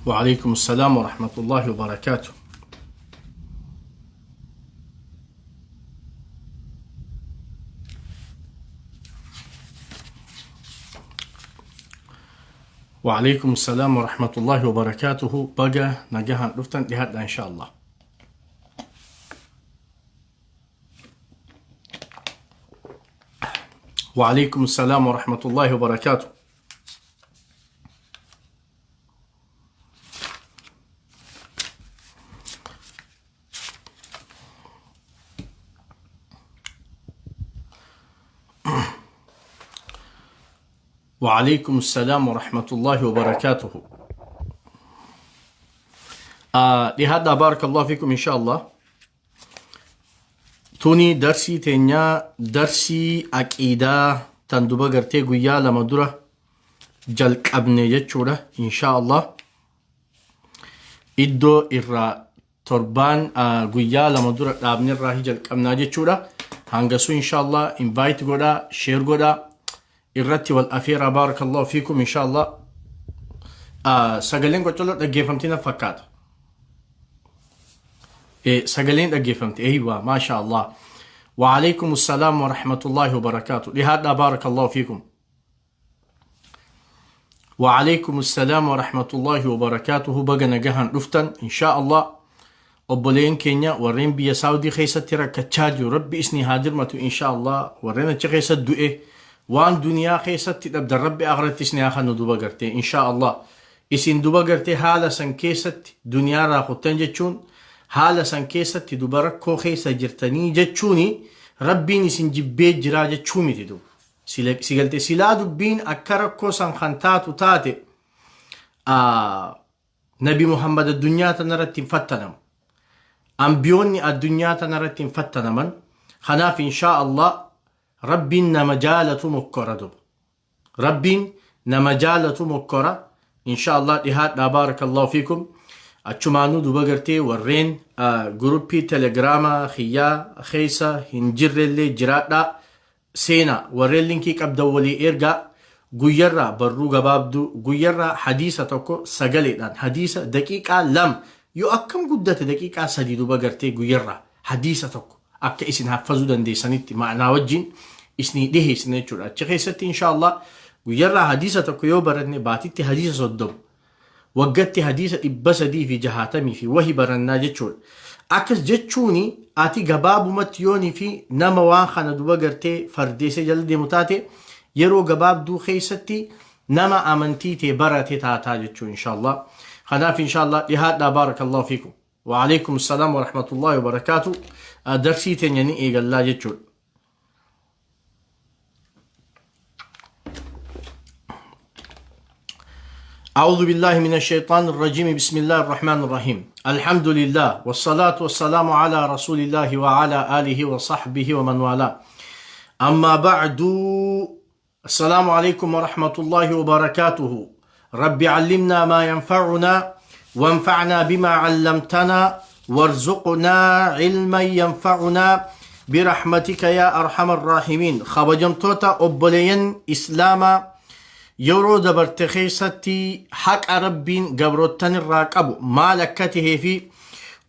وعليكم السلام ورحمة الله وبركاته. وعليكم السلام ورحمة الله وبركاته. Baga nagahan dhuftan, dhihaadha إن شاء الله. وعليكم السلام ورحمة الله وبركاته. وعليكم السلام ورحمة الله وبركاته. لهذا بارك الله فيكم إن شاء الله. Tuni darsii teenyaa, darsii aqiidaa tan duba gartee guyyaa 2 dura jalqabne jechuudha إن شاء الله. Iddoo irraa torbaan guyyaa 2 dura dhaabne irraa jalqabnaa jechuudha. Hangasuu إن شاء الله invite godhaa, share godhaa, irratti wal afeeraa. بارك الله فيكم إن شاء الله. Sagaleen qocoloo dhaggeeffamtii na fakkaata. Sagaleen dhaggeeffamte, أيوه ما شاء الله. وعليكم السلام ورحمة الله وبركاته. لهذا بارك الله فيكم. وعليكم السلام ورحمة الله وبركاته. Baga nagahan dhuftan إن شاء الله. Obboleen keenya warreen biyya Saawudii keessatti rakkachaa jiru, Rabbi isni haa dirmatu إن شاء الله. Warreen achi keessa du'e, waan duniyaa keessatti dhabdan Rabbi akhiratti isni haa kennu duba gartee إن شاء الله. Isin duba gartee haala san keessatti duniyaa irraa kuttan jechuun, haala san keessatti duba rakkoo keessa jirtanii jechuuni, Rabbiin isin jibbee jiraa jechuu miti duba. Si galte? Silaa dubbiin akka rakkoo san kan taatu taate, Nabi Muhammad addunyaa tanarratti hin fattanamu. Ambiyoonni addunyaa tanarratti hin fattanaman. Kanaaf إن شاء الله Rabbiin nama jaalatu mokkora duba. Rabbiin nama jaalatu mokkora. إن شاء الله dhihaadhaa, بارك الله فيكم. Achumaanuu duba gartee warreen guruppii Telegiraamaa kiyyaa keessa hin jirrellee jiraadhaa, seenaa. Warreen linkii qabdan walii ergaa. Guyyarraa barruu gabaabduu, guyyarraa hadiisa tokko sagaleedhaan, hadiisa daqiiqaa 2, yoo akkam guddate daqiiqaa 3, duba gartee guyyarraa hadiisa tokko akka isin haffazuu dandeessanitti ma'anaa wajjin isinii dhiheessina jechuudha. Achi keessatti إن شاء الله guyyarraa hadiisa tokko yoo baranne, baatitti hadiisa 30, waggatti hadiisa 360 fi wahi barannaa jechuudha. Akkas jechuuni ati gabaabumatti yoonii fi nama waan kana duba gartee fardeessee jala deemu taate, yeroo gabaabduu keessatti nama amantii tee barate taataa jechuu إن شاء الله. Kanaaf إن شاء الله dhihaadhaa, بارك الله فيكم. وعليكم السلام ورحمة الله وبركاته. Darsii teenya ni eegallaa jechuudha. أعوذ بالله من الشيطان الرجيم. بسم الله الرحمن الرحيم. الحمد لله والصلاة والسلام على رسول الله وعلى آله وصحبه ومن والاه. أما بعد، السلام عليكم ورحمة الله وبركاته. رب علمنا ما ينفعنا وانفعنا بما علمتنا وارزقنا علما ينفعنا برحمتك يا أرحم الراحمين. Kabajamtoota obboleeyyan Islaamaa, yeroo dabarte keessatti haqa Rabbiin gabroottan irraa qabu maal akka tahee fi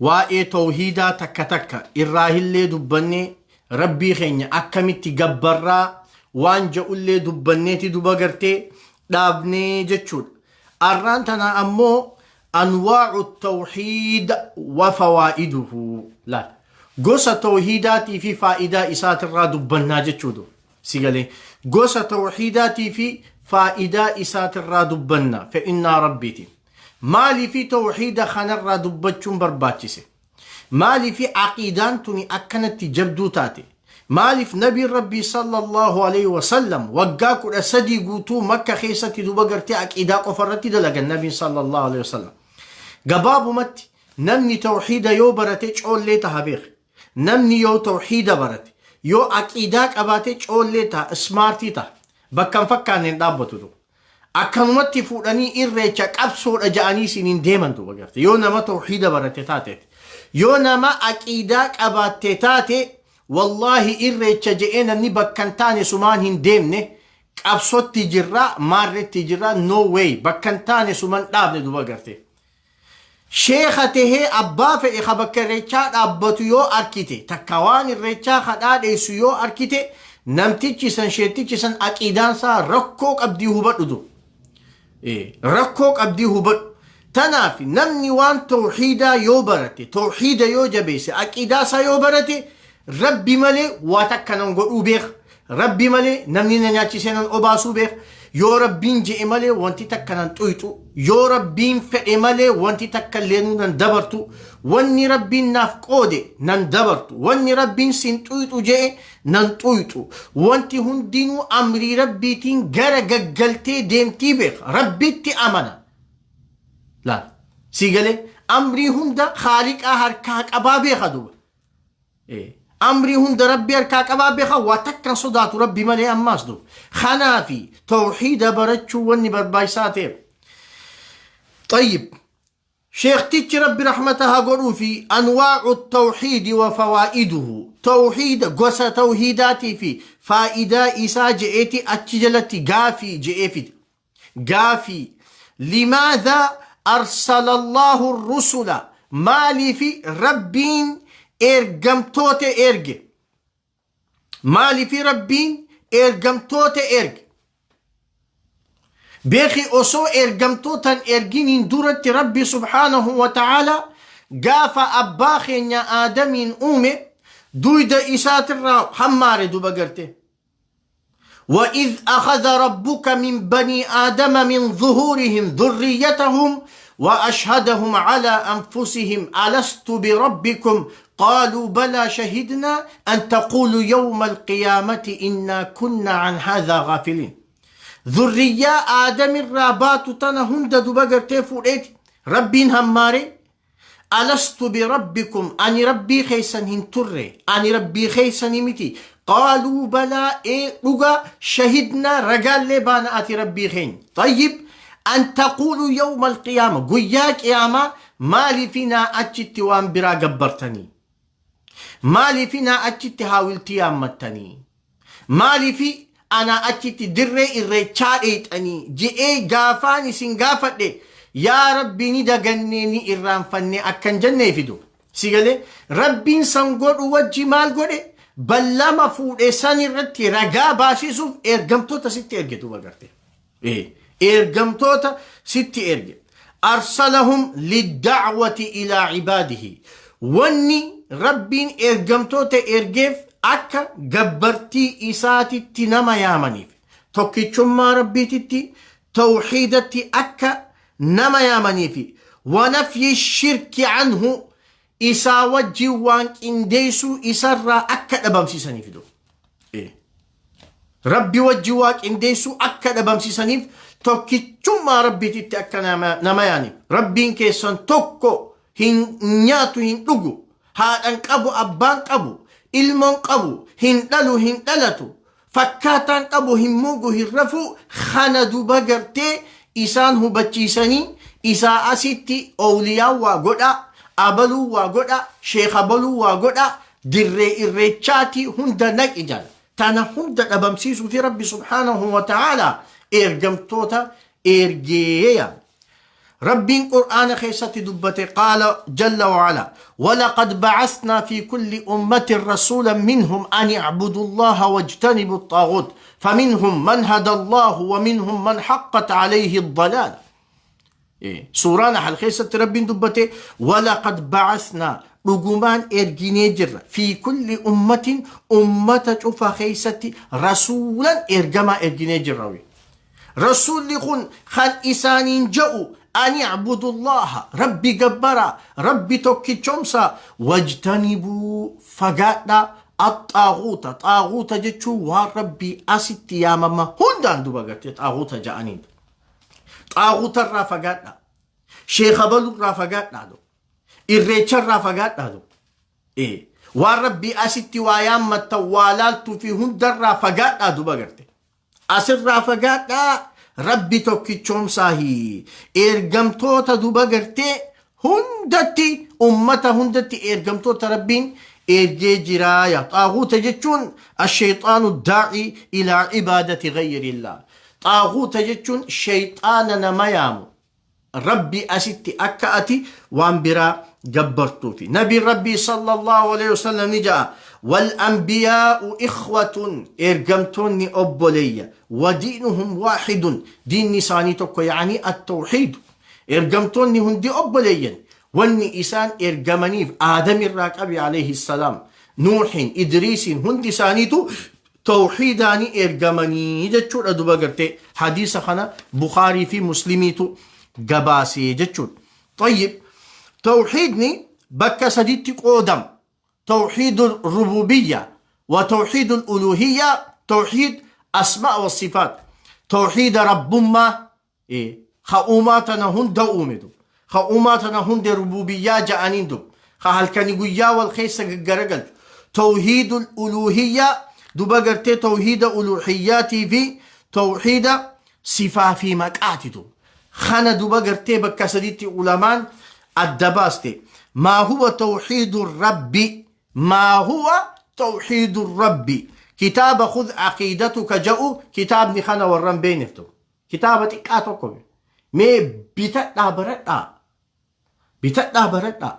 waa'ee tawhiidaa takka takka irraa illee dubbannee, Rabbii keenya akkamitti gabbarraa waan je'ullee dubbanneeti duba gartee dhaabnee jechuudha. Arraan tana ammoo أنواع التوحيد وفوائده, laal, gosa tawhiidaatii fi faayidaa isaatirraa dubbannaa jechuudha. Si galee? Gosa tawhiidaatii fi faayidaa isaatirraa dubbanna fe'innaa Rabbiiti. Maalii fi tawhiida kanarraa dubbachuun barbaachise? Maalii fi aqiidaan tuni akkanatti jabduu taate? Maaliif nabiin Rabbii صلى الله عليه وسلم waggaa 13 guutuu Makka keessatti duba gartee aqiidaa qofa irratti dalagan nabiin صلى الله عليه وسلم? Gabaabumatti namni tawhiida yoo barate coollee taha beek. Namni yoo tawhiida barate, yoo aqiidaa qabaate, coollee taha, smartii taha. Bakka hin fakkaanne hin dhaabbatu duba. Akkanumatti fuudhanii irreecha qabsoodha ja'anii isiniin deeman duba garte. Yoo nama tawhiida barate taateeti. Yoo nama aqiidaa qabaatte taate, wallaahi irreecha je'ee namni bakka hin taane sumaan hin deemne. Qabsootti jirra, maarretti jirra, no way, bakka hin taane suman dhaabne duba garte. Sheekha tahee abbaa fedhe ka bakka irreechaa dhaabbatu yoo arkite, takka waan irreechaa ka dhaadheessu yoo arkite, namtichi san, sheektichi san aqiidaan isaa rakkoo qabdii hubadhu dur. Rakkoo qabdii hubadhu. Tanaaf namni waan tawhiidaa yoo barate, tawhiida yoo jabeesse, aqiidaa isaa yoo barate, Rabbi malee waa takka nan godhuu beeka. Rabbi malee namni na nyaachisee nan obaasuu beeka. Yoo Rabbiin je'e malee wanti takka nan xuyxu. Yoo Rabbiin fedhe malee wanti takka illeenuu nan dabartu. Wanni Rabbiin naaf qoode nan dabartu. Wanni Rabbiin sin xuyxu je'e nan xuyxu. Wanti hundinuu amrii Rabbiitiin gara gaggaltee deemtii beeka. Rabbitti amana. Laal. Sii galee amrii hunda Khaaliqaa harkaa qabaa beeka duuba. Amrii hunda Rabbi harkaa qabaa beeka, waa takkan sodaatu Rabbi malee ammaas duuba. Kanaafi tawhiida barachuu wanni barbaachisaa ta'eef. Xayyib. Sheektichi Rabbi rahmata haa godhuu fi anwaa'u tawhiidi wa fawaa'iduhu. Tawhiida gosa tawhiidaatii fi faayidaa isaa je'eeti achi jalatti gaafii je'ee fida. Gaafii, Limaadhaa arsalallaahu rusula, maaliifi Rabbiin ergamtoota erge? Maaliifi Rabbiin ergamtoota erge? Beeki, osoo ergamtootan erginiin duratti Rabbi subhaanahu wa ta'aalaa gaafa abbaa keenya Aadamiin uume duyda isaatirraa hammaare duba garte. وإذ أخذ ربك من بني آدم من ظهورهم ذريتهم وأشهدهم على أنفسهم ألست بربكم قالوا بلى شهدنا أن تقولوا يوم القيامة إنا كنا عن هذا غافلين. ذرية آدم الرابات تنا هند دبقر تفوريت ربين هماري Alastu birabbikum, ani Rabbii keessan hin turre, ani Rabbii keessanii miti? Qaaluu balaa, ee dhugaa, shahidnaa, ragaallee baana ati Rabbii keenya. Tayyib, an taquulu yawma alqiyaama, guyyaa qiyaamaa maaliifi naa achitti waan biraa gabbartanii? Maaliifi naa achitti haawiltii yaammattanii? Maaliifi anaa achitti dirree irreechaa dheeyxanii je'ee gaafaan isin gaafadhe, yaa Rabbi ni dagannee ni irraanfannee akkan jenneefi duuba. Si galee? Rabbiin san godhu wajji maal godhe? Ballama fuudhe san irratti ragaa baasisuuf ergamtoota sitti erge duuba gartee. Ergamtoota sitti erge. Arsalahum lidda'wati ilaa ibaadihi. Wanni Rabbiin ergamtoota ergeef akka gabbartii isaatitti nama yaamaniif. Tokkichummaa Rabbiititti, tawhiidatti akka nama yaamaniifi. Wanafyi shirki anhu, isaa wajjin waan qindeessuu isarraa akka dhabamsiisaniif. Rabbi wajji waa qindeessuu akka dhabamsiisaniif, tokkichummaa Rabbiititti akka nama yaaniif. Rabbiin keessan tokko, hin nyaatu, hin dhugu, haadhan qabu, abbaan qabu, ilmoon qabu, hin dhalu, hin dhalatu, fakkaataan qabu, hin mugu, hin rafuu. Kana duba gartee isaan hubachiisanii isaa asitti ooliyaan waa godhaa, abaluu waa godhaa, sheekh abaluu waa godhaa, dirree irreechaatii hunda naqi jala. Tana hunda dhabamsiisuu fi Rabbi subhaanahu wa ta'aalaa ergamtoota ergeeya. Rabbiin Qur'aana keessatti dubbate, qaala jalla wa'ala: walaqad ba'asnaa fi kulli ummatin rasuulan minhum an i'budu Allaha wajtanibu at-taaghut faminhum man hada Allahu wa minhum man haqqat alayhi ad-dalaala. Suuraa Nahl keessatti Rabbiin dubbate: walaqad ba'asnaa, dhugumaan erginee jirra, fi kulli ummatin, ummata cufa keessatti, rasuulan, ergamaa erginee jirra. Rasuulli kun kan isaaniin je'u ani i'budullaha, Rabbi gabbaraa, Rabbi tokkichomsaa, wajtanibuu, fagaadhaa, axxaaguuta. Xaaguuta jechuun waan Rabbii asitti yaamama hundaan duba gartee xaaguuta ja'aniin. Xaaguutarraa fagaadhaa. Sheekha balurraa fagaadhaa. Irreecharraa fagaadhaa. Waan Rabbii asitti waa yaammattan, waa laaltuu fi hundarraa fagaadhaa duba garte. Asirraa fagaadhaa, Rabbi tokkichoomsaahi. Ergamtoota duba gartee hundatti, ummata hundatti ergamtoota Rabbiin ergee jiraaya. Xaaguuta jechuun asheexaanu daa'ii ilaa ibaadati gayrillah. Xaaguuta jechuun sheexaana nama yaamu. Rabbi asitti akka ati waan biraa gabbartuufi. Nabiin Rabbii sallallahu alaihi wasallam ni ja'a: wal anbiyaa'u ikhwatun, ergamtoonni obboleeyya, wa diinuhum waahidun, diinni isaanii tokko, yaanii at-tawhiid. Ergamtoonni hundi obboleeyyan. Wanni isaan ergamaniif, Aadamirraa qabi alayhi salaam, Nuuhin, Idriisiin, hundi isaaniitu tawhiidaanii ergamanii jechuudha. Duba gartee hadiisa kana Bukaarii fi Muslimiitu gabaasee jechuudha. Tayyib, tawhiidni bakka saditti qoodama. Tawhiid rububiyya wa tawhiid uluhiyya, tawhiid asmaa wa sifaat. Tawhiida rabbummaa, ka uumaa tana hunda uume dub, ka uumaa tana hunde rububiyyaa ja'aniin dub, ka halkani guyyaa wal keessa gaggaragalchu. Tawhiidul uluhiyyaa, duba gartee tawhiida uluhiyyaatii fi tawhiida sifaa fi maqaati dub. Kana duba gartee bakka saditti ulamaan adda baaste. Maa huwa tawhiidu rabbi? Maa huwa tawhiidu rabbi? Kitaaba khudh aqiidatuka ja'u, kitaabni kana warran beekneef ta'u kitaaba xiqqaa tokko mee bitadhaa baradhaa, bitadhaa baradhaa.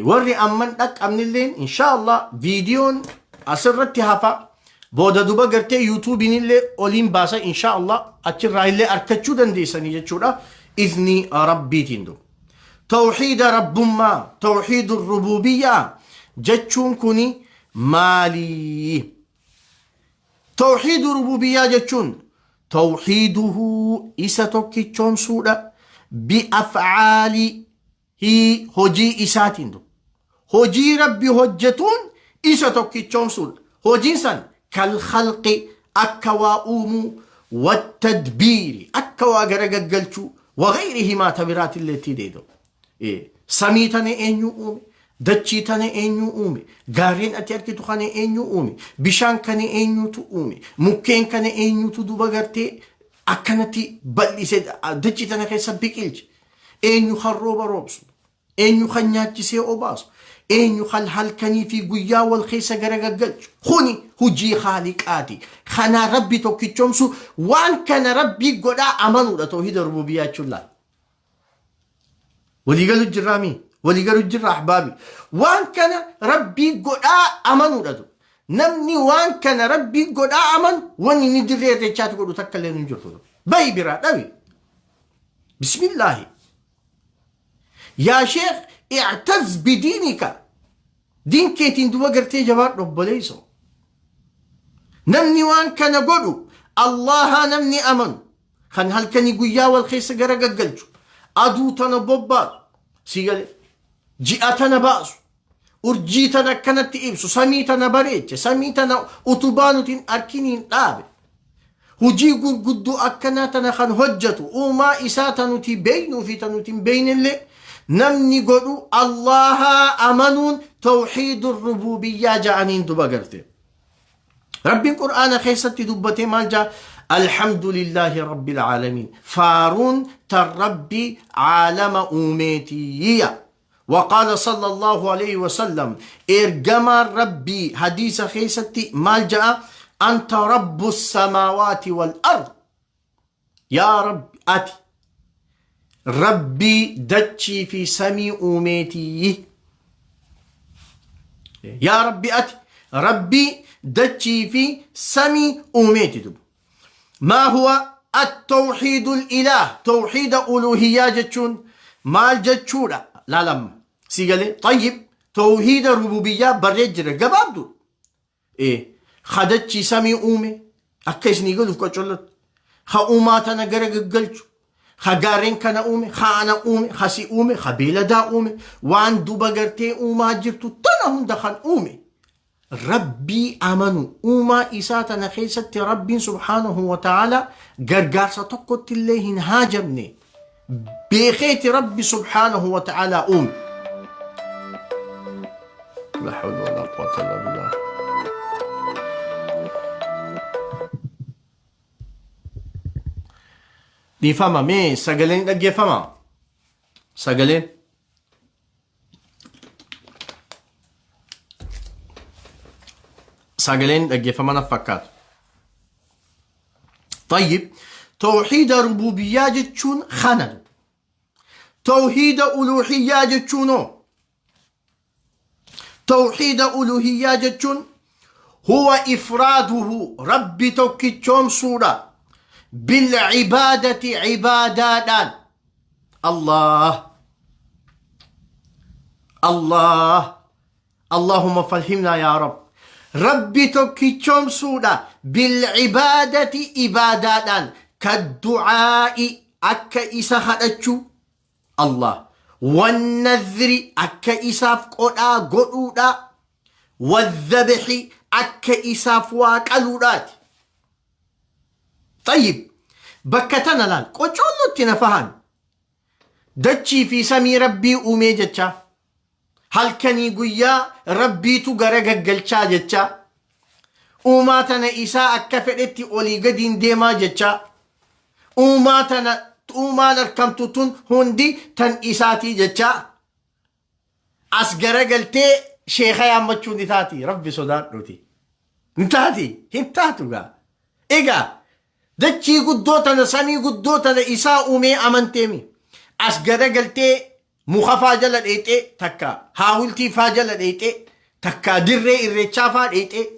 Warri amman dhaqqabnilleen, insha Allah, viidiyoon asirratti hafa. Booda duba gartee yuutuubiin illee oliin baasa, insha Allah, achirraa illee arkachuu dandeessanii jechuudha, izni rabbiitiin. Du tawxiida rabbummaa, tawxiidu rububiyyaa jechuun kuni maalii? Tawxiidu rububiyyaa jechuun tawxiiduhu, isa tokkichoomsuudha, biafcaalihi, hojii isaatiin. Du hojii rabbi hojjetuun isa tokkichoomsuudha. Hojiin san kal khalqi, akka waa uumuu, wattadbiiri, akka waa garagaggalchuu, wagayrihimaa, ta biraatillee itti deedu. Samii tana eenyu uume? Dachii tana eenyu uume? Gaarreen ati argitu kana eenyu uume? Bishaan kana eenyutu uume? Mukkeen kana eenyutu duba gartee akkanatti bal'ise, dachii tana keessa biqilche? Eenyu kan rooba roobsu? Eenyu kan nyaachisee obaasu? Eenyu kan halkanii fi guyyaa wal keessa garagaggalchu? Kuni hujii haaliqaati. Kana rabbi tokkichoomsu, waan kana rabbii godhaa amanuudha tawhiida rububiyyaa jechuun laal. Waliigalu jirraami? Waliigalu jirra, ahbaabi? Waan kana rabbii godhaa amanuudha. Namni waan kana rabbii godhaa amanu, wanni inni dirree irreechaati godhu takka illee hin jirtu. Bayi biraa dhawi. Bismillaahi. Yaa sheekh, i'taz bidiinika. Diin keetiin duba gartee jabaadhu, obboleessoo. Namni waan kana godhu, Allahaa namni amanu, kan halkanii guyyaa wal keessa gara gaggalchu, aduu tana bobbaasu, si gale, ji'a tana baasu, urjii tana akkanatti ibsu, samii tana bareeche, samii tana utubaa nuti hin arkiniin dhaabe, hujii gurguddoo akkanaa tana kan hojjetu, uumaa isaa ta nuti beeynuu fi ta nuti hin beeynellee namni godhu, Allahaa amanuun tawxiidu rububiyyaa ja'aniin duba garte. Rabbiin Qur'aana keessatti dubbatee maal jaa? Alhamdulillahi Rabbil Aalamiin. Faaruun tan Rabbi caalama uumeetiyya. وقال صلى الله عليه وسلم، إرجما ربي حديث خيستي مال جاء؟ أنت رب السماوات والأرض. يا رب، أتي ربي دتشي في سمي أوميتي. يا ربي، أتي ربي دتشي في سمي أوميتي. دب ما هو التوحيد الإله؟ توحيد ألوهية جتشون مال جتشورا لا لم سيقالي. طيب، توحيد الربوبية برجر قبابدو إيه خدتشي سمي أومي akka isinii galuuf qocollottu, ha uumaa tana gara gaggalchu, ha gaarreen kana uume, ha ana uume, ha si uume, ha beeladaa uume, waan duba gartee uumaa jirtu tana hunda kan uume rabbii amanu. Uumaa isaa tana keessatti rabbiin subhaanahu wa ta'ala gargaarsa tokkotti illee hin haajamne, beekeeti rabbi subhaanahu wa ta'ala uume. لا حول ولا قوة إلا بالله. Dhiifama, mee sagaleen dhaggeeffama? Sagaleen dhaggeeffama na fakkaatu. طيب، توحيد ربوبية jechuun kana. Tawhiida uluuhiyyaa jechuunoo? Tawhiida uluuhiyyaa jechuun huwa ifraaduhu, Rabbi tokkichoomsuudha, bilcibaadati, cibaadaadhaan. Allah Allah, Allahumma fahimnaa yaa Rab. Rabbi tokkichoomsuudha bilcibaadati, ibaadaadhaan, kadducaa'i, akka isa kadhachuu, Allah, wannadhri, akka isaaf qodhaa godhuudha, wadhabxi, akka isaaf waa qaluudhaati. Tayyib, bakka tana laal, qocoollotti na fahan. Dachii fi samii Rabbii uumee jecha, halkanii guyyaa Rabbiitu gara gaggalchaa jecha, uumaa tana isaa akka fedhetti olii gadiin deemaa jecha, uumaa tana, uumaan arkamtu tun hundi tan isaatii jecha, as garagaltee sheeka yaammachuu ni taati? Rabbi sodaadhuti, ni taati? Hin taatu gaa. Egaa dachii guddoo tana, samii guddoo tana isaa uumee amanteemi, as garagaltee muka faa jala dheexee, takka haawultii faa jala dheexee, takka dirree irreechaa faa dheexee,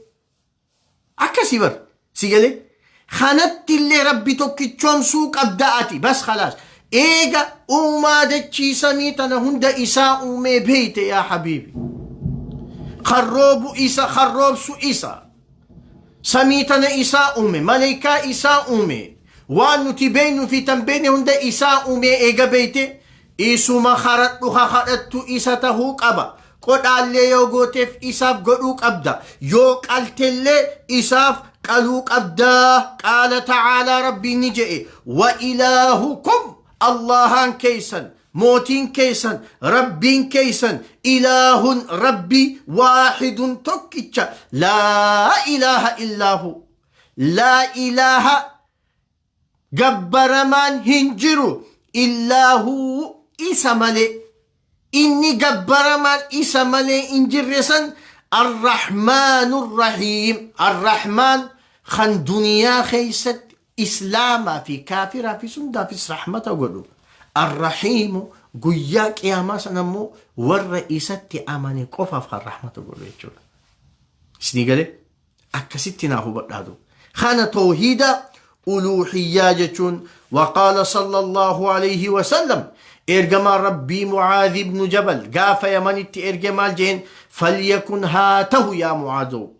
akkasii bar si galee kanatti illee Rabbi tokkichoomsuu qabda ati. Bas, khalaas. Eega uumaa dachii samii tana hunda isaa uumee beeyte, yaa habiibi, karroobu isa, karroobsu isa, samii tana isaa uume, maleekaa isaa uume, waan nuti beeynu fi tan beekne hunda isaa uume, eega beeyte isuma karadhu, kadhattu isa tahuu qaba. Qodhaallee yoo gooteef isaaf godhuu qabda, yoo qaltellee isaaf qaluu qabda. Qaala tacaalaa, Rabbiin ni je'e: wa ilaahukum, Allahaan keeysan, mootiin keeysan, Rabbiin keeysan, ilaahun, Rabbi, waaxidun, tokkicha, laa ilaaha illaahu, laa ilaaha, gabbaramaan hin jiru, illaahuu, isa malee. Inni gabbaramaan isa malee hin jirre san, arrahmaanu rahiim, arrahmaan kan duniyaa keeysatti islaamaa fi kaafiraa fi sundaafis rahmata godhu, arrahiimu, guyyaa qiyaamaa sana immoo warra isatti amane qofaaf kan rahmata godhu jechuudha. Isinii galee? Akkasitti naa hubadhaatu. Kana tawhiida uluuhiyyaa jechuun. Waqaala sallallahu alayhi wasallam, ergamaan Rabbii Mucaadh ibnu Jabal gaafa Yamanitti erge maal jeen? Falyakun, haa tahu, yaa Mucaadoo,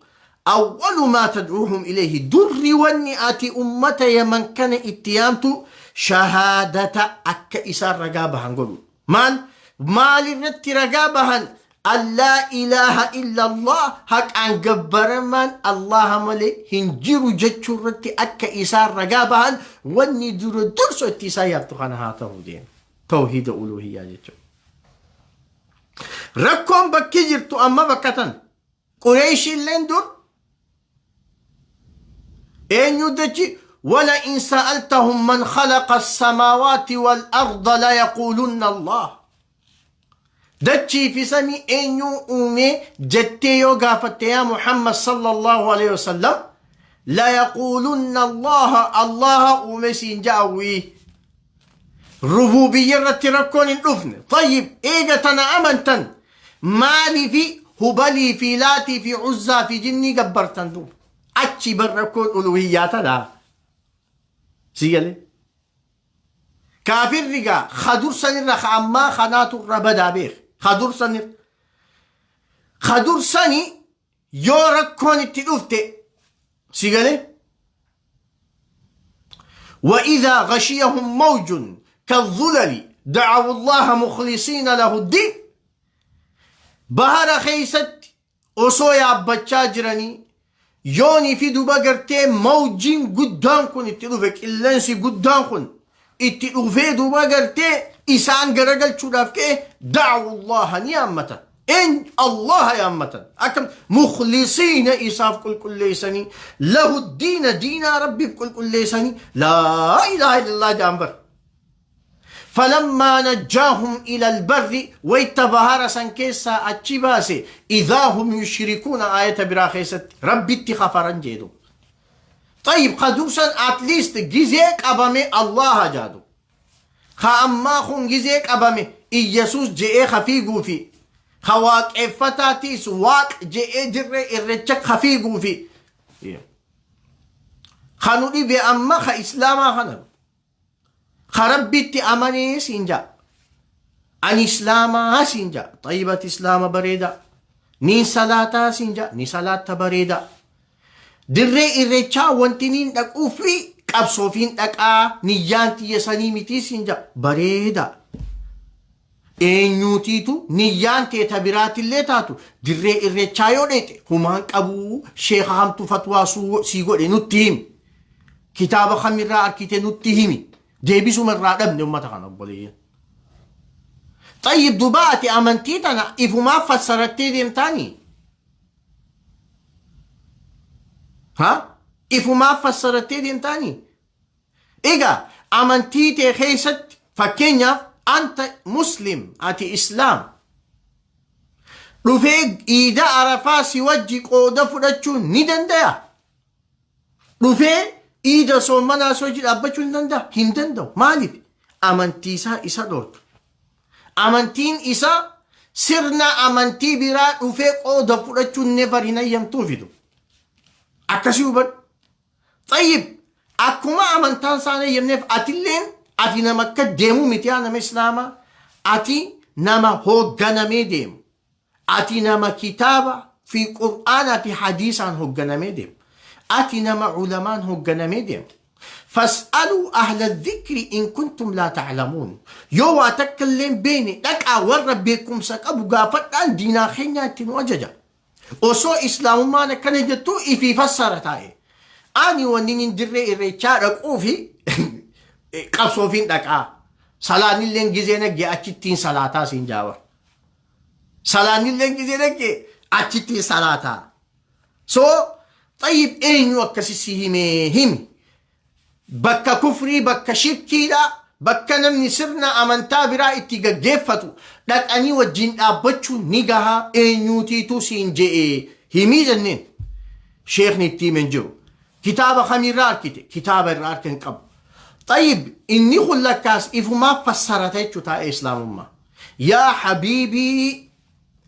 awwalu maa tadcuuhum ilayhi, durri wanni ati ummata Yaman kana itti yaamtu, shahaadata, akka isaan ragaa bahan godhu. Maal maalirratti ragaa bahan? An laa ilaaha illa Allah, haqaan gabbaramaan Allaha malee hin jiru jechuu irratti akka isaan ragaa bahan wanni dura durso itti isaan yaabtu kana haa ta'u deema. Tawhiida uluhiyyaa jechuudha. Rakkoon bakki jirtu amma bakka tan Qureeshiilleen dur eenyu dachi? Wala in sa'altahum man khalaqa as-samaawaati wal arda la yaqulunna Allah. Dachii fi samii eenyuu uumee jettee yoo gaafatte, yaa Muhammad sallallahu alaihi wasallam, la yaqulunna Allah, Allaha uume siin ja'awwii. Rububiyya irratti rakkoon hin dhufne. Tayyib, eega tana amantan maaliifi Hubalii fi Laatii fi Uzzaa fi jinnii gabbartan duuba? Achi bar rakkoon uluhiyyaa tana. Si galee? Kaafirri gaa kadursanirra ka ammaa kanaatu irra badaa beek. Kadursanirra. Kadursani yoo rakkoon itti dhufte, si galee? وإذا غشيهم موج كالظلل دعوا الله مخلصين له الدين. Bahara keeysatti osoo yaabbachaa jiranii, yoonii fi duba gartee mawjiin guddaan kun itti dhufe, qilleensi guddaan kun itti dhufee duba gartee isaan garagalchuudhaaf ka'e, da'awu Allaha, ni yaammatan. Een Allaha yaammatan akkam? Mukhlisiina, isaaf qulqulleessanii, lahu diina, diinaa Rabbiif qulqulleessanii, laa ilaaha illallah jaan bar. فلما نجاهم إلى البر، ويت بهار سن كيسا أتشي باسي، إذا هم يشركون. آية براخيست ربي اتخفرن جيدو. طيب، قدوسا at least جزيك أبامي الله جادو. Ka ammaa kun gizee qabame Iyyasuus je'ee ka fiiguufi ka waaqeeffataatiis waaq je'ee dirree irrecha ka fiiguufi ka nu dhibe amma ka islaamaa kana ka rabbitti amanee siin ja'a. Ani islaamaa siin ja'a. Xayyibati islaama bareeda. Niin salaataa siin ja'a. Ni salaatta bareeda. Dirree irrechaa wanti niin dhaquufi qabsoofiin dhaqaa niyyaan tiyya sanii mitii siin ja'a. Bareeda. Eenyuutiitu niyyaan tee ta biraatillee taatu dirree irrechaa yoo dheexe humaan qabuu sheeka hamtu fatwaa sii godhe nutti himi. Kitaaba kamirraa arkite nutti himi. Deebisuma irraa dhabne ummata kana obboleeyyan. Xayyib duba ati amantii tana ifumaaf fassarattee deemtaanii? Ha? Ifumaaf fassarattee deemtaanii? Egaa amantii tee keessatti fakkeenyaaf anta muslim ati islaam dhufee iida arafaa si wajji qooda fudhachuu ni dandaya? Dhufee iida soommanaa si wajji dhaabbachuu ni danda'a? Hin danda'u. Maaliif? Amantii isaa isa dhorka. Amantiin isaa sirna amantii biraa dhufee qooda fudhachuun never hin hayyamtuu fidu. Akkasii hubadhu. Xayyib akkuma amantaan isaan hayyamneef atilleen ati nama akka deemuu miti yaa nama islaamaa ati nama hoogganamee deemu. Ati nama kitaaba fi qur'aanaa fi hadiisaan hoogganamee deemu. Ati nama ulamaan hoogganamee deemu. Fas'aluu ahla dhikri in kuntum laa ta'lamuun. Yoo waa takka illee hin beekne dhaqaa warra beekumsa qabu gaafadhaan diinaa keenyaa itti nu ajaja. Osoo islaamummaan akkana jettuu ifii fassara taa'e. Ani wanni inni dirree irreechaa dhaquu fi qabsoofiin dhaqaa. Salaanilleen gizee nagge achittiin salaataa siin jaawar. Salaanilleen gizee nagge achittiin salaataa. So xayyib eenyu akkasi si himee himi. Bakka kufrii, bakka shirkiidha, bakka namni sirna amantaa biraa itti gaggeeffatu dhaqanii wajjin dhaabbachuun ni gahaa eenyuutiitu siin je'ee himii jenneen. Sheekni itti hime hin jiru. Kitaaba kamiirraa arkite? Kitaaba irraa arke hin qabu. Xayyib inni kun lakkaas ifumaaf fassarata jechuu taa'ee islaamummaa. Yaa habiibii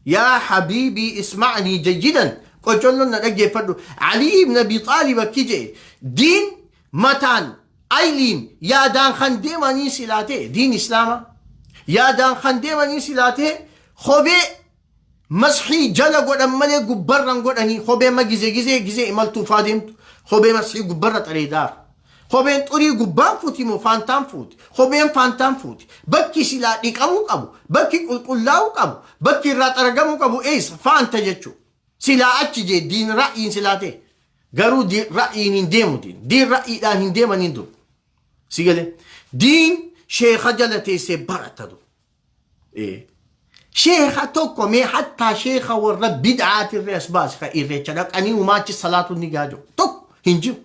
Yaa habiibii isma'nii jayyidan qocolloon na dhaggeeffadhu Alii ibn Abi Xaalib akki je'e diin mataan ayliin yaadaan kan deemanii silaa ta'e diin islaama yaadaan kan deemanii silaa ta'e kophee masxii jala godhan malee gubbarran godhanii kophee ma gizee gizee gizee imaltuufaa deemtu kophee masxii gubbarra xareedaara Kopheen xurii gubbaan fuuti moo faantaan fuuti? Kopheen faantaan fuuti. Bakki silaa dhiqamuu qabu, bakki qulqullaa'uu qabu, bakki irraa xaragamuu qabu eessa? Faanta jechuudha. Silaa achi jee diin ra'yiin silaa ta'e. Garuu diin ra'yiin hin deemu diin. Diin ra'yiidhaan hin deemaniin dur. Si galee? Diin sheekha jala teessee baratta dur. Sheekha tokko mee hattaa sheekha warra bid'aatirree as baase ka irreecha dhaqanii umaachi salaatuun ni gaajo. Tokko hin jiru.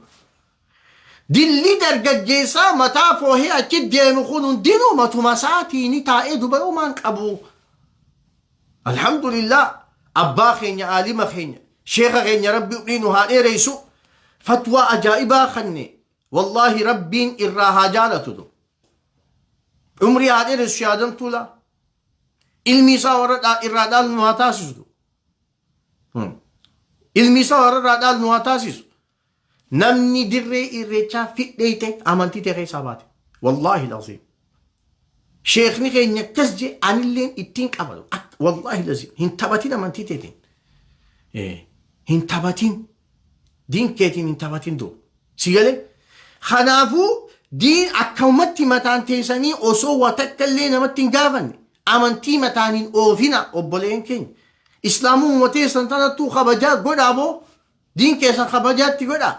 Dilli dargaggeessaa mataa foohee achi deemu kun hundinuu matuma isaatiini taa'ee dubarumaan qabu. Alhamdulillah abbaa keenya aalima keenya sheekha keenya rabbi umrii nu haa dheereysu fatwaa ajaa'ibaa kanne wallaahi rabbiin irraa haa jaalatu. Umrii haa dheeressu yaadamtuu laa. Ilmi isaa warra irraa dhaalu nu haa taasisu. Ilmi isaa warra irraa dhaalu nu haa taasisu. Namni dirree irreechaa fidheeyte amantii tee keessaa baate. Wallaahi laziim. Sheekni keenya akkas jee anilleen ittiin qaba. Wallaahi laziim. Hin taphatin amantii teetiin. Hin taphatin. Diin keetiin hin taphatin duuba. Si galee? Kanaafuu diin akkamumatti mataan teessanii osoo waa takka illee namatti hin gaafanne amantii mataan hin oofina obboleen keenya. Islaamummaa teessan tanattuu kabajaa godhaa boo. Diin keessan kabajaatti godhaa.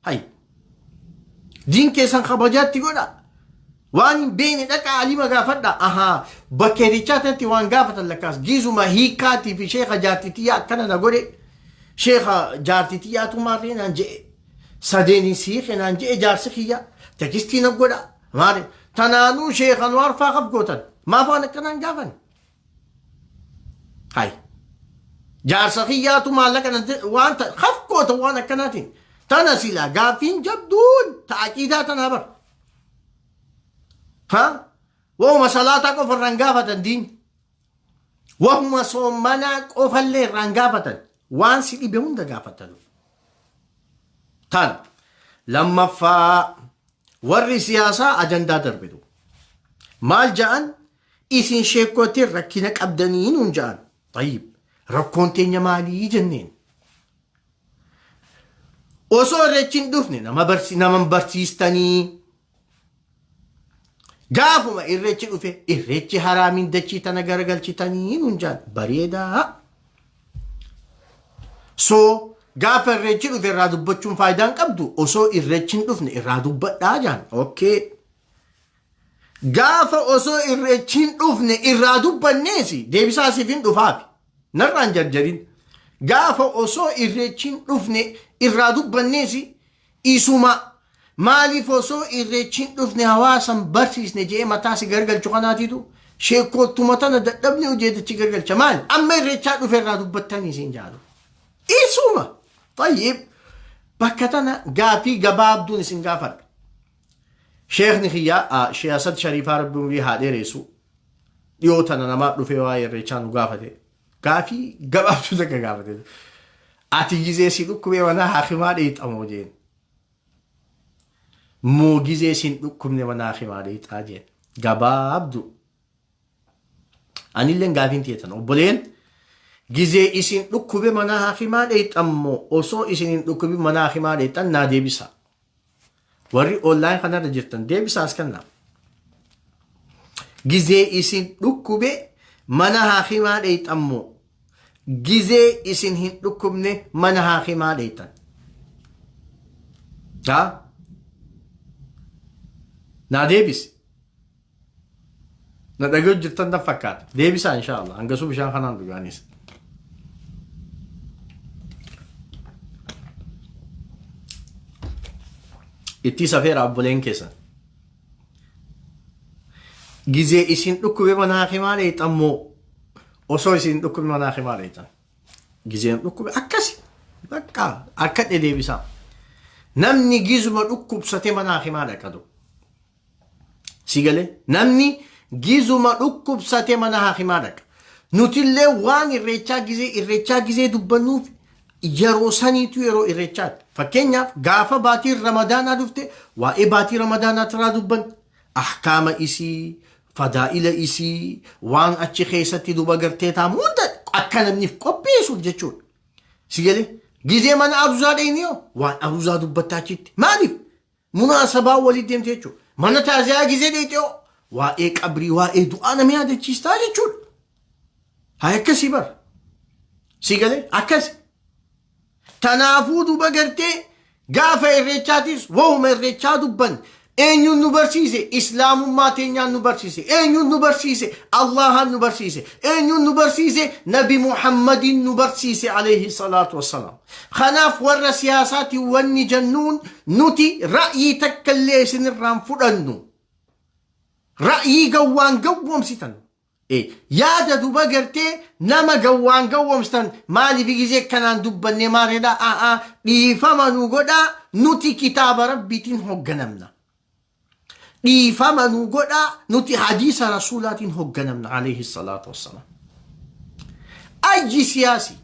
Hay. Diin keessan kabajaatti godhaa. Waan hin beekne dhaqaa alima gaafadha. Ahaa. Bakkeetichaa tanatti waan gaafatan lakkaas. Giizuma hiikkaatii fi sheeka jaartitiyyaa akkana na godhe. Sheeka jaartitiyyaatu maarree naan je'e. Sadeeni siiqe naan je'e jaarsi kiyya. Tekistii na godha. Maali? Tanaanuu sheeka Anwaar faa kaf gootan. Maaf waan akkanaan gaafan? Hay. Jaarsa kiyyaatu maallaqa na waan kaf goota waan akkanaatiin. Tana silaa gaaffiin jabduun ta aqiidaa tanaa bar. Ha? Wahuma salaataa qofa irraan gaafatan diin. Wahuma soommanaa qofallee irraan gaafatan. Waan si dhibe hunda gaafatan. Tan lammaffaa warri siyaasaa ajandaa darbitu. Maal ja'an isin sheekkootiin rakkina qabdanii nuun ja'an. Tayyib rakkoon teenya maalii jenneen. Osoo irreechi hin dhufne nama barsi nama hin barsiistanii. Gaafuma irreechi dhufe irreechi haraamiin dachii tana garagalchitanii nuun ja'an bareedaa. So gaafa irreechi dhufe irraa dubbachuun faayidaan qabdu osoo irreechi hin dhufne irraa dubbadhaa ja'an. Okay. Gaafa osoo irreechi hin dhufne irraa dubbanneesi deebisaa siif hin dhufaafi. Narraan jarjarin. Gaafa osoo irreechi hin dhufne irraa dubbanneesi isuma maaliif osoo irreechi hin dhufne hawaasa hin barsiisne jedhee mataa si gargalchu kanaatiitu sheekkoottuma tana dadhabni hojeetichi gargalcha maali amma irreechaa dhufe irraa dubbattanii siin jaalu. Isuma. Tayyib bakka tana gaafii gabaabduun isin gaafadha. Sheekni kiyya Sheekh Asad Shariifaa Rabbi umrii haa dheeressu. Dhiyoo tana namaa dhufee waa'ee irreechaa nu gaafate. Gaafii gabaabduu takka gaafate. Ati gizee si dhukkubee mana haakimaa dheexamoo jeen. Moo gizee si hin dhukkubne mana haakimaa dheexaa jeen. Gabaabduu. Anilleen gaafiin tiyya tana obboleen gizee isin dhukkube mana haakimaa dheexan moo osoo isin hin dhukkubin mana haakimaa dheexan naa deebisa. Warri online kanarra jirtan deebisaa as kennaa. Gizee isin dhukkube mana haakimaa dheexan moo gizee isin hin dhukkubne mana haakimaa dheexan. Haa? Naa deebisi. Na dhaga'u jirtan na fakkaata. Deebisaa inshaallah. Hangasuu bishaan kanaan dhugaanis. Itti safeera obboleen keessan. Gizee isin dhukkube mana hakimaa dheexan moo osoo isin dhukkube mana hakimaa dheexan. Gizeen dhukkube akkasi. Bakka akka deebisaa. Namni gizuma dhukkubsate mana hakimaa dhaqatu. Si galee namni gizuma dhukkubsate mana haakimaa dhaqa. Nutillee waan irreechaa gizee irreechaa gizee dubbannuuf yeroo saniitu yeroo irreechaati. Fakkeenyaaf gaafa baatiin ramadaanaa dhufte waa'ee baatii ramadaanaa irraa dubban ahkaama isii fadaa'ila isii waan achi keessatti duba gartee taamu hunda akka namniif qopheessuuf jechuudha. Si galee gizee mana aruzaa dheeniyoo waan aruzaa dubbattaa achitti maaliif Munaasabaa walii deemte jechuudha. Mana taaziyaa gizee dheeyxee hoo waa'ee qabrii waa'ee du'aa nama yaadachiistaa jechuudha. Haa akkasii bara. Si galee akkasi. Tanaafuu duba gartee gaafa irreechaatis wahuma irreechaa dubban eenyuun nu barsiise islaamummaa teenyaan nu barsiise eenyuun nu barsiise allahaan nu barsiise eenyuun nu barsiise nabi muhammadiin nu barsiise alayhi salaatu wassalaam. Kanaaf warra siyaasaatiin wanni jennuun nuti ra'yii takka illee isinirraan fudhannu. Ra'yii gawwaan gawwoomsitan. Yaada duba gartee nama gawwaan gawwoomsitan maaliif gizee kanaan dubbannee maareedha a'aa dhiifama nu godhaa nuti kitaaba rabbiitiin hoogganamna. Dhiifama nu godhaa nuti hadiisa rasuulaatiin hoogganamna alayhi salaatu wassalaam. Ayyi siyaasi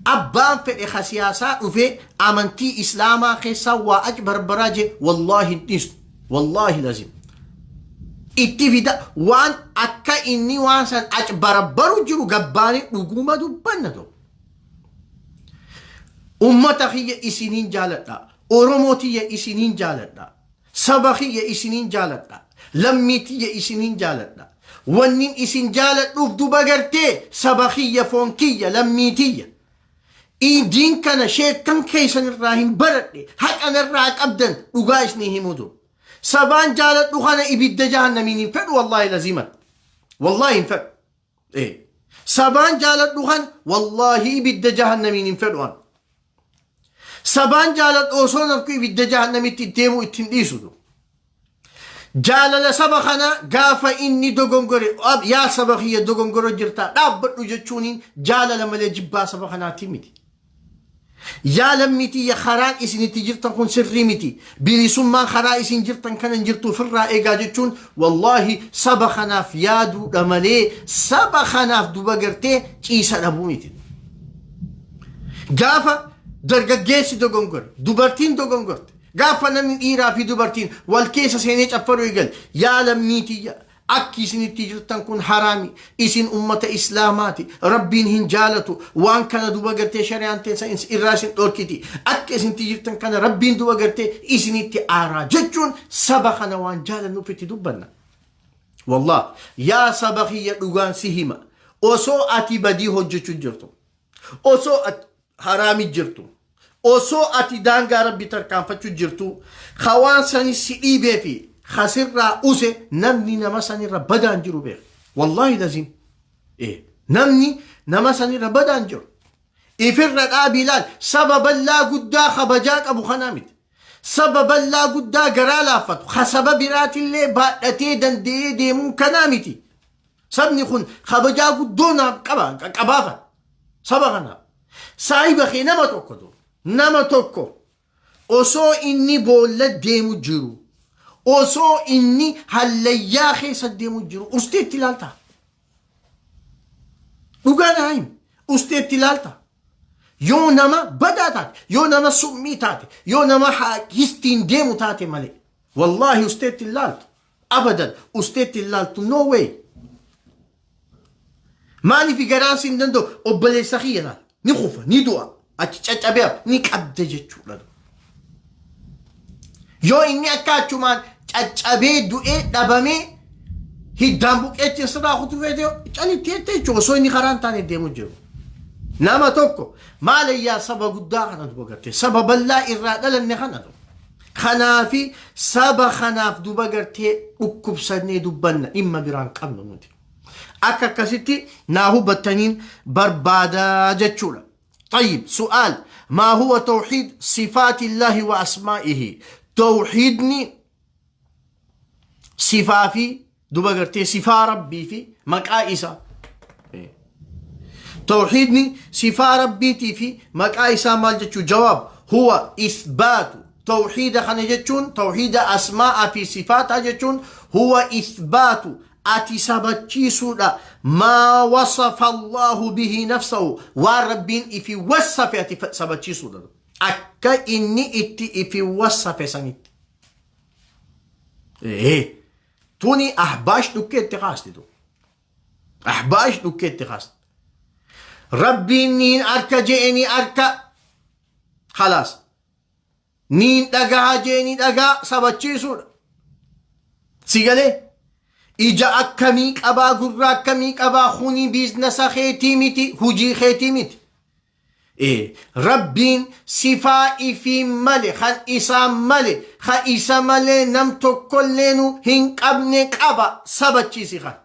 abbaan fedhe ka siyaasaa dhufee amantii islaamaa keessaa waa aci barbaraa jee wallaahi hin dhiisnu wallaahi lazim. Itti fida waan akka inni waan san aci barabbaru jiru gabbaanii dhuguma dubbanna ta'u. Ummata kiyya isiniin jaaladha. Oromoo tiyya isiniin jaaladha. Saba kiyya isiniin jaaladha. Lammii tiyya isiniin jaaladha. Wannin isin jaaladhuuf duba gartee saba kiyya foon kiyya lammii tiyya. Diin kana sheekkan keessan irraa hin baradhe haqa narraa qabdan dhugaa isinii himuu dur. Sabaan jaaladhu kana ibidda jahannamiin hin fedhu wallaahi laziman. Wallaahi hin fedhu. Sabaan jaaladhu kana wallaahi ibidda jahannamiin hin fedhu an. Sabaan jaaladhu osoo narku ibidda jahannamitti deemu ittiin dhiisu. Jaalala saba kanaa gaafa inni dogongore yaa saba kiyya dogongoro jirtaa dhaabbadhu jechuuniin jaalala malee jibbaa saba kanaati miti. Yaa lammii tiyya, karaan isin itti jirtan kun sirrii miti. Bilisummaan karaa isin jirtan kana hin jirtu, ofirraa eegaa jechuun wallaahi saba kanaaf yaaduudha malee saba kanaaf duba gartee ciisa dhabuu miti. Gaafa dargaggeessi dogongore, dubartiin dogongorte, gaafa namni dhiiraa fi dubartiin wal keessa seenee caffaruu eegale, yaa lammii tiyya, akki isinitti jirtan kun haraami, isin ummata Islaamaati, Rabbiin hin jaalatu waan kana, duba gartee shari'aan teessa irraa isin dhorkiti, akka isinitti jirtan kana Rabbiin duba gartee isinitti aaraa jechuun saba kana waan jaalannuuf itti dubbanna. Wallah, yaa saba kiyya, dhugaan si hima, osoo ati badii hojjechuu jirtu, osoo ati haraami jirtu, osoo ati daangaa Rabbi tarkaanfachuu jirtu, hawaan sani si dhiibee fi kasirraa use, namni nama sanirra badaan jiru beeka. Wallaahi lazim namni nama sanirra badaan jiru. Ifirra dhaabii ilaal. Saba bal'aa guddaa kabajaa qabu kanaa miti, saba bal'aa guddaa garaa laaffatu ka saba biraatillee baadhatee danda'ee deemuu kanaa miti. Sabni kun kabajaa guddoo naaf qaba, qabaafan saba kanaaf. Saahiba kee nama tokko, nama tokko osoo inni boolla deemu jiru, osoo inni hallayyaa keessa deemu jiru, usteetti ilaalta? Dhugaa naa himi, usteetti ilaalta? Yoo nama badaa taate, yoo nama summii taate, yoo nama histiin deemu taate malee, wallaahi usteetti ilaaltu? Abadan usteetti ilaaltu? No way. Maaliif? Garaan siin danda'u. Obboleessa kiyya laal, ni kufa, ni du'a, achi caccabee ni qabda jechuudha. Yoo inni akka achumaan caccabee du'ee dhabamee hiddaan buqqeechi sirraa kutuu feete, calitti jettee jechuudha, osoo inni karaa hin taane deemu jiru. Nama tokko maalayyaa saba guddaa kana duba gartee saba bal'aa irraa dhalanne kana duba. Kanaafi saba kanaaf duba gartee dhukkubsannee dubbanna, dhimma biraan qabnu nuti. Akka akkasitti naa hubattaniin barbaadaa jechuudha. طيب، سؤال: ما هو توحيد صفات الله وأسمائه؟ توحيدني صفا في duba gartee sifaa Rabbii fi maqaa isaa. Tawxiidni sifaa Rabbiitii fi maqaa isaa maal jechuu? Jawaab: huwa isbaatu, tawxiida kana jechuun, tawxiida asmaa'a fi sifaataa jechuun, huwa isbaatu, ati sabachiisuudha, maa wasafa Allahu bihi nafsahu, waan Rabbiin ifi wassafe ati sabachiisuudha, akka inni itti ifi wassafe sanitti. Tuni Ahbaash dhukkeetti kaasti tu. Ahbaash dhukkeetti kaasti. Rabbiin niin arka je'eni arka. Khalaas. Niin dhagaha je'eni dhagaa sabachiisuudha. Si galee? Ija akkamii qabaa, gurra akkamii qabaa, kuni business keetii miti, hujii keetii miti. Rabbiin sifaa ifii male, kan isaa male, kan isa malee nam tokkolleenu hin qabne qaba, sabachiisi kan.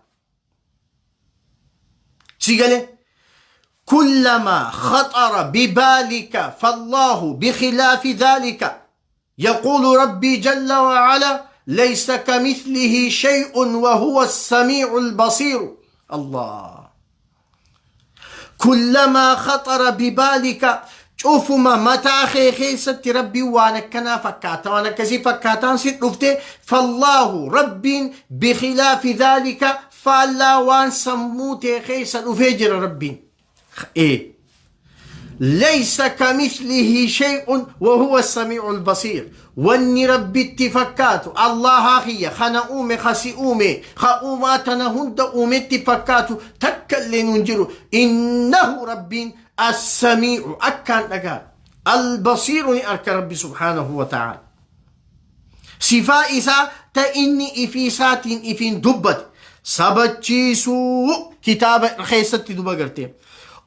Si galee? كلما خطر ببالك فالله بخلاف ذلك. يقول ربي جل وعلا: ليس كمثله شيء وهو السميع البصير. الله، كلما خطر ببالك، cufuma mataa kee keessatti Rabbiin waan akkanaa fakkaata, waan akkasii fakkaataan si dhufte, فالله, Rabbiin, بخلاف ذلك, faallaa waan sammuu tee keessa dhufee jira Rabbiin. ليس كمثله شيء وهو السميع البصير. Wanni Rabbitti fakkaatu, Allahaa kiyya kana uume, kasi uume, ka uumaa tana hunda uumetti fakkaatu takka illee nun jiru. إنه, Rabbiin, السميع, akkaan dhagaa, البصير, ni arka Rabbi سبحانه وتعالى. Sifaa isaa ta inni ifii isaatiin ifiin dubbate sabachiisuu kitaaba keessatti duba gartee.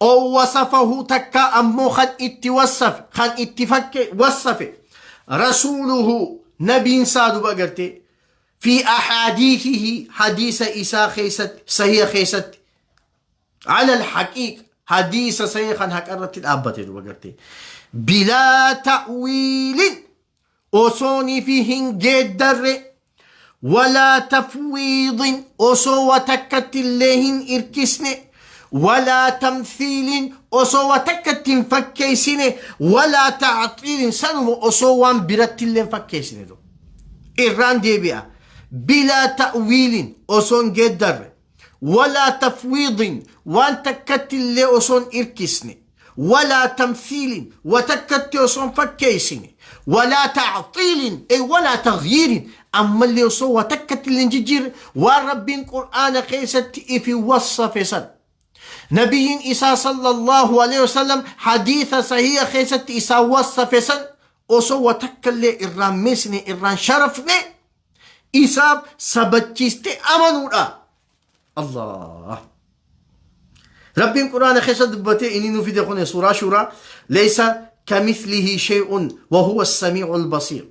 أو وصفه, takka ammoo kan itti wassafe, kan itti fakke wassafe, رسوله, nabiin isaa duba gartee, في أحاديثه, hadiisa isaa keessatti, sahiha keessatti, على الحقيقة, hadiisa sahih kan haqa irratti dhaabbate duba gartee, بلا تأويل, osoonii fi hin geeddarre, ولا تفويض, osoo watakkatti illee hin irkisne, ولا تمثيل. Osoo wa takka itti hin fakkeessine, walaa ta'axiilin, sanuma osoo waan biratti illee hin fakkeessine. Irraan deebi'a. Bilaa ta'wiilin, osoo hin geeddarre, walaa tafwiidin, waan takkatti illee osoo hin irkisne, walaa tamthiilin, wa takkatti osoo hin fakkeessine, walaa ta'xiilin, ay walaa taghyiirin, ammallee osoo wa takkatti illee hin jijjiirre, waan Rabbiin Qur'aana keessatti ifi wassafe san, nabiyyiin isaa sallallahu alaihi wasallam hadiisa sahiha keessatti isaa wassafe san, osoo wa takka illee irraan meesne, irraan sharafne, isaaf sabachiiste amanuudha. Allah. Rabbiin Quraana keessa dubbatee inni nu fide kun suuraa Shuuraa, laysa kamithlihi shay'un wa huwa as-sami'ul basiir.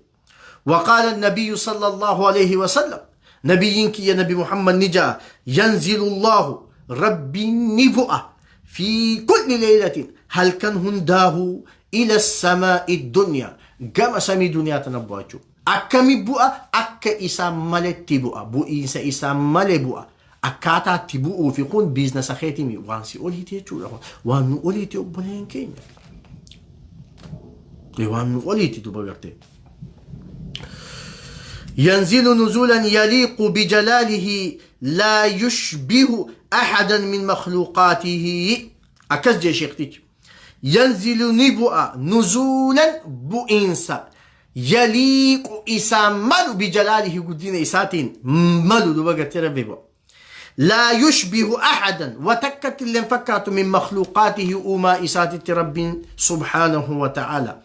وقال النبي صلى الله عليه وسلم، نبيين كي نبي محمد نجا، ينزل الله، ربي نبؤة، في كل ليلة، هل كان هنداه، إلى السماء الدنيا، كما سمي دنيا تنبؤة. Akkami bu'a? Akka isaan maletti bu'a. Bu'iinsa isaan male bu'a. Akkaataa itti bu'uu fi kun biiznasa keetimi, waan si oliiti jechuudha. Waan nu oliiti, obboleen keenya. Waan nu oliiti duba gartee. ينزل نزولا يليق بجلاله لا يشبه أحدا من مخلوقاته. Akkas jee sheektichi. ينزل، ni bu'a، نزولا، bu'iinsa، يليق، isaa malu، بجلاله، guddina isaatiin malu duba gartee Rabbi bu'a. لا يشبه أحدا، wa takkatti illee fakkaatu، من مخلوقاته، uumaa isaatitti Rabbiin سبحانه وتعالى.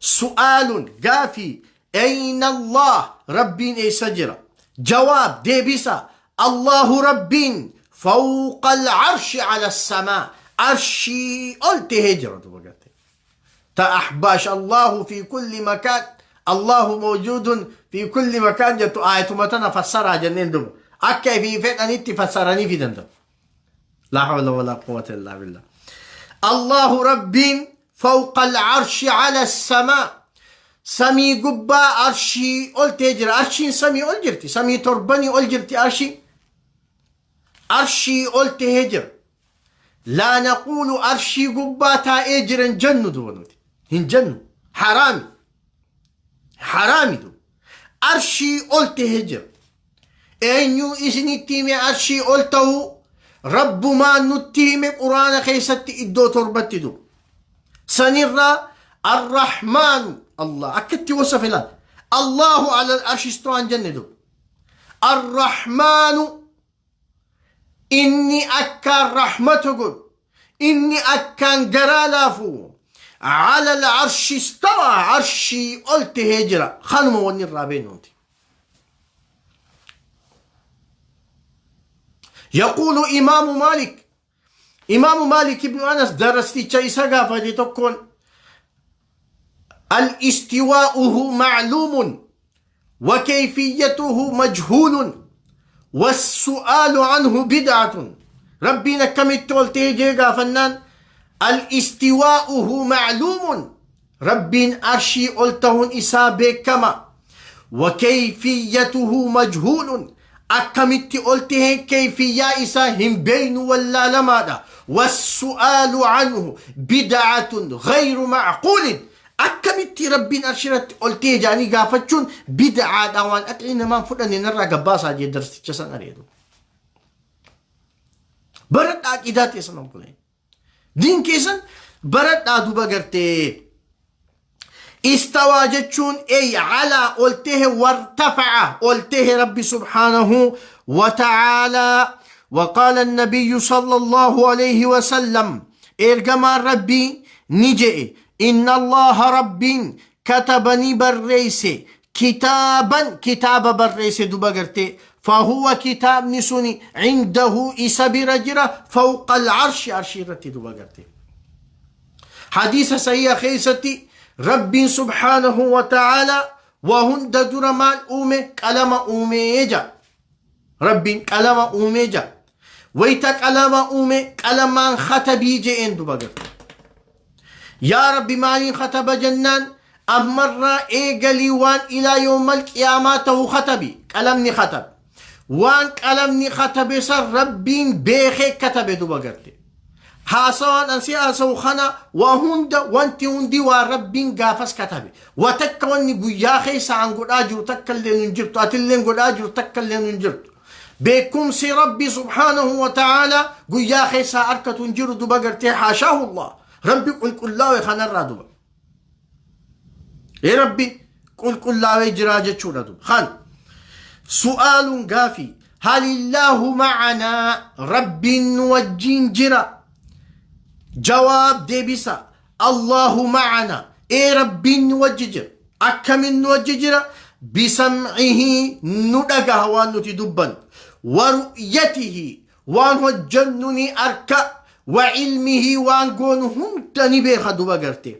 سؤال، gaafii، أين الله؟ Rabbiin eessa jira? جواب، deebisa، الله، Rabbiin، فوق العرش على السماء، arshii ol tahee jira duba gartee. Ta Ahbaash الله في كل مكان، الله موجود في كل مكان jettu, aayatuma tana fassaraa jenneen duba. Akka ifii fedhanitti fassaranii fidan duba. لا حول ولا قوة إلا بالله. الله، Rabbiin، فوق العرش على السماء، samii gubbaa arshii ol ta'ee jira. Arshiin samii ol jirti. Samii torbanii ol jirti arshii. Arshii ol ta'ee jira. لا نقول arshii gubbaa taa'ee jira hin jennu duba nuti. Hin jennu. Haraami. Haraami duba. Arshii ol ta'ee jira. Eenyu isinitti hime arshii ol ta'uu? Rabbumaan nutti hime Quraana keessatti iddoo torbatti duba. Sanirraa الرحمن الله akkatti wasafe ilaal. الله على العرش استوى jenne duba. الرحمن، inni akkaan rahmata godhu, inni akkaan garaa laafu، على العرش استوى، arshii ol tahee jira. Kanuma wanni irraa beeknuti. يقول إمام مالك، إمام مالك بن أنس darasticha isa gaafate tokkoon، الاستواء معلوم وكيفيته مجهول والسؤال عنه بدعة. Rabbiin akkamitti ol ta'ee jee gaafannaan، الاستواء معلوم، Rabbiin arshii ol tahuun isaa beekama، وكيفيته مجهول، akkamitti ol tahee kayfiyyaa isaa hin beeynu, wallaalamaadha، والسؤال عنه بدعة غير معقول. Akkamitti Rabbiin arshiratti ol ta'e jedhanii gaafachuun bid'aadha, waan aqli namaan fudhanne, narraa gabbaasaa jee darsicha san areedu. Baradhaa aqidaa teessan, obboleen. Diin keessan baradhaa duba gartee. استوى jechuun ey علا، ol tahe، وارتفع، ol tahe Rabbi سبحانه وتعالى. وقال النبي صلى الله عليه وسلم، ergamaan Rabbii ni je'e، إن الله، Rabbiin، كتب، ni barreesse، كتابا، kitaaba barreesse duba gartee، فهو، kitaabni suni، عنده، isa bira jira، فوق العرش، arshii irratti duba gartee. Hadiisa sahiha keessatti Rabbiin سبحانه وتعالى waa hunda dura maal uume? Qalama uumee ja. Rabbiin qalama uumee ja. Wayta qalama uume, qalamaan katabii je'een duba garte. Yaa Rabbi, maaliin kataba jennaan, ammarraa eegalii waan إلى يوم القيامة ta'u katabi. Qalamni katab. Waan qalamni katabe san Rabbiin beekee katabe duba garte. Haasawaan an si haasawu kana waa hunda, wanti hundi waa Rabbiin gaafas katabe. Wa takka wanni guyyaa keessa an godhaa jiru takka illee hin jirtu, atillee godhaa jiru takka illee hin jirtu. Beekumsi Rabbi subhaanahu wa ta'ala guyyaa keessaa harkatu hin jiru duba gartee, haashaahullah. Rabbi qulqullaa'e kanarraa duba. Ee, Rabbi qulqullaa'ee jiraa jechuudha duba. Kan su'aaluun gaafii: هل الله معنا? Rabbiin nu wajjin jira? Jawaab, deebisa: الله معنا, ee, Rabbiin nu wajji jira. Akkamin nu wajji jira? بسمعه, nu dhagaha waan nuti dubban, ورؤيته, waan hojjannu ni arka, وعلمه, waan goonu hunda ni beeka duba garte.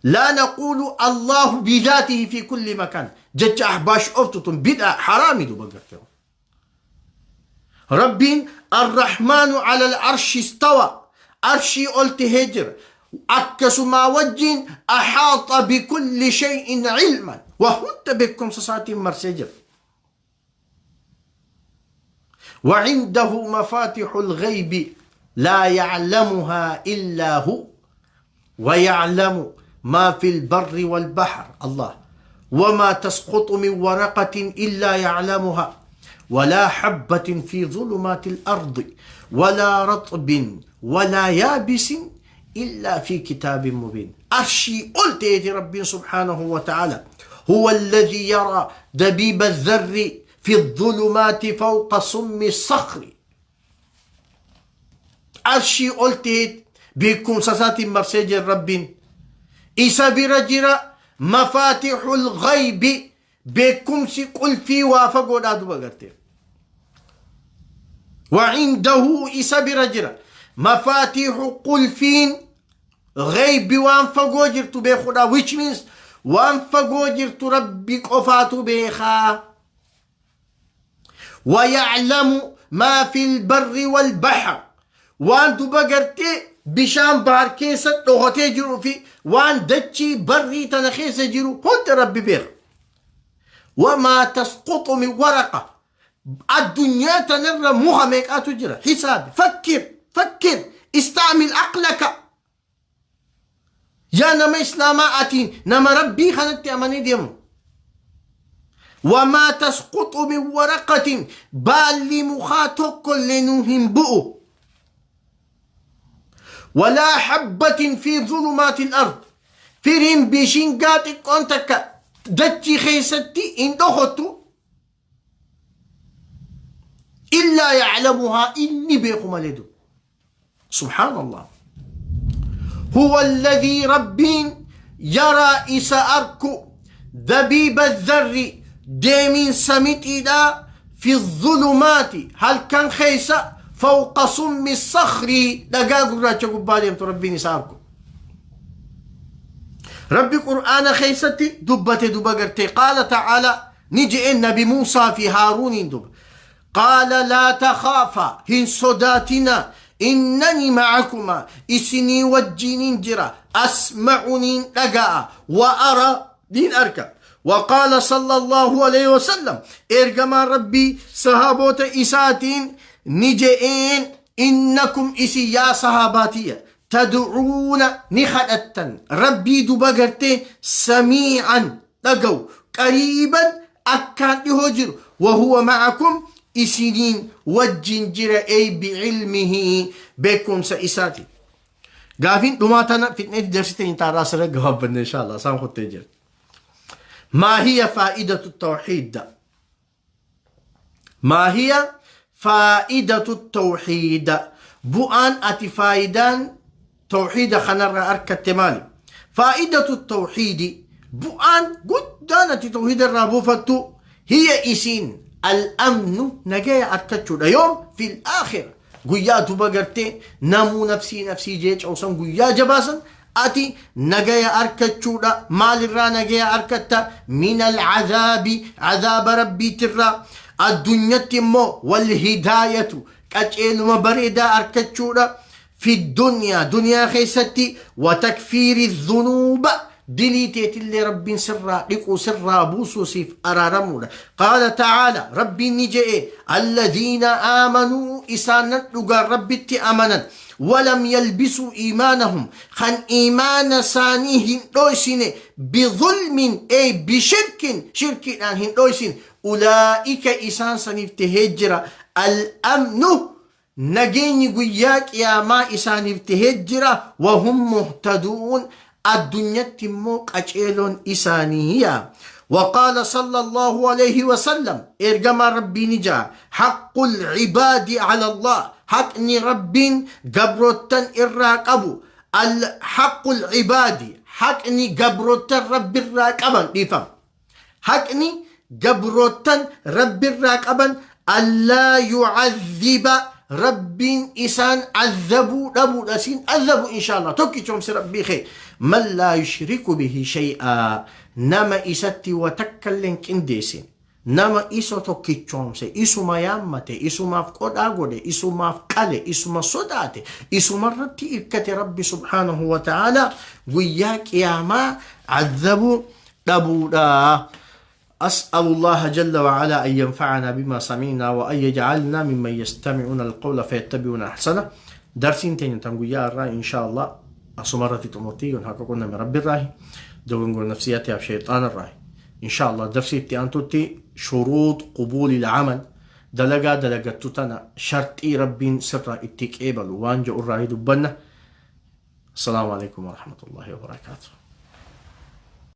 لا نقول الله بذاته في كل مكان. Jecha Ahbaash oftutun bid'a haraami duba garte. Rabbiin الرحمن على العرش استوى, arshii ol tahee jira. Akkasumaa wajjin أحاط بكل شيء علما, waa hunda beekumsa isaatiin marsee jira. وعنده مفاتح الغيب لا يعلمها إلا هو ويعلم ما في البر والبحر الله وما تسقط من ورقة إلا يعلمها ولا حبة في ظلمات الأرض ولا رطب ولا يابس إلا في كتاب مبين. Arshii ol ta'eeti Rabbiin سبحانه وتعالى. هو الذي يرى دبيب الذر في الظلمات فوق صم الصخر. Arshii ol ta'eet beekumsa isaatiin marsee jira Rabbiin. Isa bira jira مفاتيح الغيب, beekumsi qulfii waa fagoodhaa duba gartee. وعنده, isa bira jira, مفاتيح, qulfiin, غيب, waan fagoo jirtu beekuudha, which means waan fagoo jirtu Rabbi qofaatu beekaa. ويعلم ما في البر والبحر, waan duba gartee bishaan bahar keessa dhokatee jiruu fi waan dachii barrii tana keessa jiru hunda Rabbi beeka. وما تسقط من ورقة, addunyaa tanarra muka meeqaatu jira? Hisaabi, فكر فكر, استعمل عقلك yaa nama Islaamaa, ati nama Rabbii kanatti amanii deemu. وما تسقط من ورقة, baalli mukaa tokko illee nu hin bu'u, ولا حبة في ظلمات الأرض, firiin bishingaa xiqqoon takka dachii keessatti hin dhokottu, إلا يعلمها, inni beeku malee du. سبحان الله. هو الذي, Rabbiin, يرى, isa arku, دبيب الذر, deemiinsa mixiidha, في الظلمات, halkan keessa, فوق صم الصخر, dhagaa gurraacha gubbaa deemtu Rabbiin isa arku. Rabbi Qur'aana keessatti dubbate duba gartee. قال تعالى, ni je'en Nabi Muusaa fi Haaruuniin duba: قال لا تخافا, hin sodaatina, إنني معكما, isinii wajjiinin jira, أسمع, nin dhaga'a, وأرى, nin arka. وقال صلى الله عليه وسلم, ergamaan Rabbii sahaabota isaatiin ni je'een: إنكم, isin yaa sahaabaatiyya, تدعون, ni kadhattan, Rabbii duba gartee, سميعا, dhagaw, قريبا, akkaan dhihoo jiru, وهو معكم, isiniin wajjin jira, أي بعلمه, beekumsa isaati. Gaafiin dhumaa tana fitneeti darsite taarraa sirra gabaabbanne إن شاء الله isaan kottee jira. ما هي فائدة التوحيد? ما هي فائدة التوحيد? Bu'aan ati faayidaan tawxiida kanarraa arkatte maali? فائدة التوحيد, bu'aan guddaan ati tawxiida irraa buufattu, هي, isiin, الأمن, nagaya arkachuudha. Yoom? في الآخرة, guyyaa duba gartee namuu نفسي نفسي jee cawsan, guyyaa jabaasan ati nagaya arkachuudha. Maalirraa nagaya arkatta? من العذاب, cadaaba Rabbiitirraa. Addunyatti immoo والهداية, qaceeluma bareedaa arkachuudha, في الدنيا, duniyaa keessatti, وتكفير الذنوب, Dilii teetillee Rabbiin sirraa dhiquu, sirraa buusuu, siif araaramuudha. Qaala ta'aala, Rabbiin ni je'e, alladhiina aamanuu, isaanan dhugaan Rabbitti amanan, walam yalbisuu iimaanahum, kan iimaana isaanii hin dhoysine, bidhulmin ey bishirkin, shirkiidhaan hin dhoysine, ulaa'ika, isaan saniif tahee jira, al-amnu, nageenyi guyyaa qiyaamaa isaaniif tahee jira, wahum muhtaduun, addunyatti immoo qaceeloon isaanii yaa. وقال صلى الله عليه وسلم، ergamaa Rabbii ni ja'a, حق العباد على الله، haqni Rabbiin gabrottan irraa qabu, حق العباد، haqni gabrottan Rabbirraa qaban, dhiifam, haqni gabrottan Rabbirraa qaban, ألا يعذب، Rabbiin isaan azabuu dhabuudha. Siin azabu insha Allah tokkichoomsi Rabbii kee, من لا يشرك به شيئا، nama isatti wa takkallee hin qindeessin, nama isa tokkichoomse, isuma yaammate, isumaaf qodhaa godhe, isumaaf qale, isuma sodaate, isumarratti irkate, Rabbi subhaanahu wa ta'ala guyyaa qiyaamaa azabuu dhabuudha. أسأل الله جل وعلا أن ينفعنا بما سمعنا وأن يجعلنا ممن يستمعون القول فيتبعون أحسنه. درسين تين تنقيا الرأي إن شاء الله أسمرت تموتي ونحقق من رب الراهي دوغنغو نفسياتي شيطان الراهي. إن شاء الله درسي أنتوتي شروط قبول العمل، dalagaa dalagattu tana sharxii Rabbiin sirraa itti qeebalu waan jedhu irraa dubbanna. السلام عليكم ورحمة الله وبركاته.